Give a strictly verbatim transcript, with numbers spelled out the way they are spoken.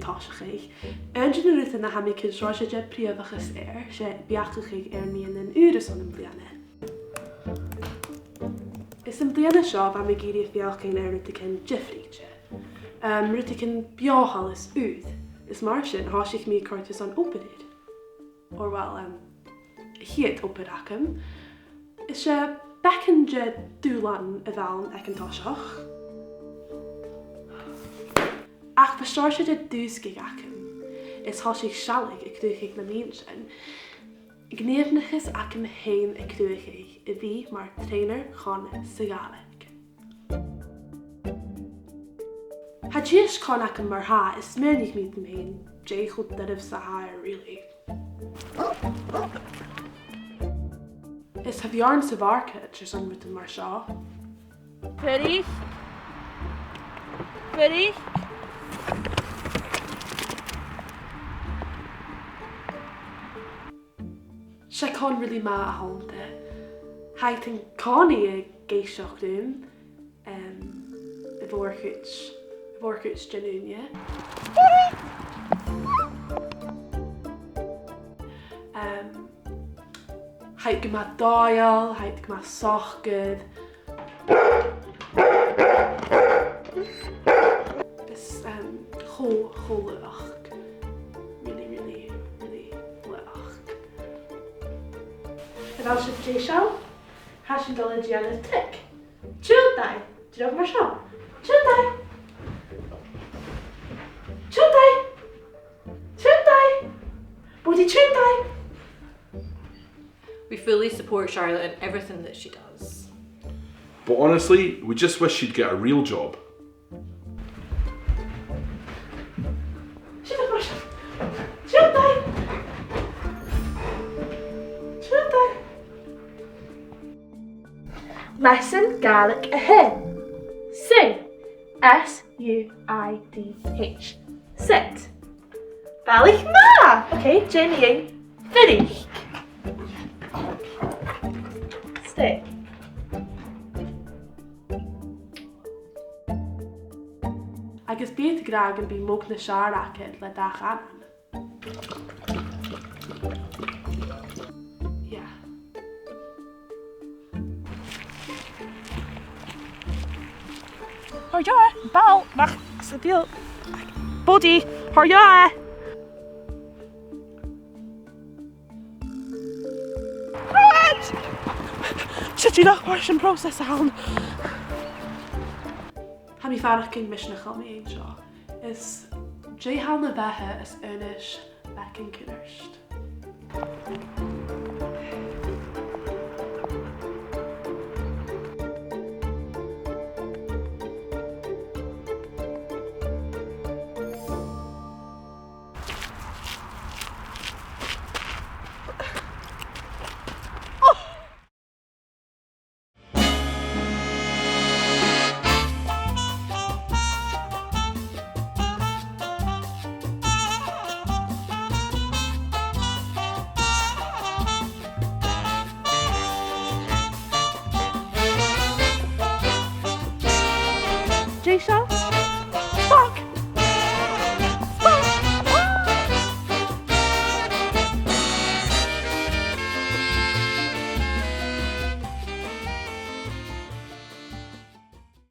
tòiseachadh. Aon de na rudan a tha mi a' cur seòrsa de phrìomhachas air, 's e beachdachadh air meadhanan ùra son am bliadhna. Is am bliadhna seo bha mi ag iarraidh feuchainn air rudeigin diofraichte. Um, rudeigin beothail is ùr. Is mar sin, thòisich mi a' cur tusa an obair air. Or well, um, a' chiad obair agam. Is e beagan de dhùbhlan a bh' ann aig an toiseach. Ach bha seòrsa de dhùsgadh agam. Is thòisich sealladh a' cruthachadh nam inntinn. Gnìomhnachas agam fhèin a' cruthachadh a bhith mar trèanair chon sa Ghàidhlig. Tha dithis chon agam mar-thà, is smaoinich mi dhomh fhèin, dè cho doirbh 's a tha e, really. Is tha beàrn sa mhargadh airson rudan mar seo. Fuirich. Fuirich. 'S e con really math a th' annta. Tha iad an-còmhnaidh ag èisteachd rium, um, a' mhòr-chuid, a' mhòr-chuid den ùine. Um, tha iad gu math dòigheil, tha iad gu math socair. Is, um, cho, cho laghach. Really, really, really laghach. A bheil sibh deiseil? Tha sinn a' dol a dhèanamh tric. Tionndaidh! Dìreach mar seo. Tionndaidh! Tionndaidh! Tionndaidh! Bodhi, tionndaidh! We fully support Charlotte in everything that she does. But honestly, we just wish she'd get a real job. Tionndaidh! Tionndaidh! Leasan Gàidhlig a h-aon. Sing. S U I D H. Sit. Balaich math! Okay, dèan fuirich. Stay. Agus bidh iad ag ràdh gum bi modh nas fheàrr agad le dà chànan. Yeah. Thoir dheth, ball, nach sa bheul. Bodhi, thoir dheth. Right! Seo dìreach mar sin process a th' ann. Tha mi a' faireachdainn misneachail mu dheidhinn seo. Is dè tha na bheatha as aonais beagan cunnart. Dè seo?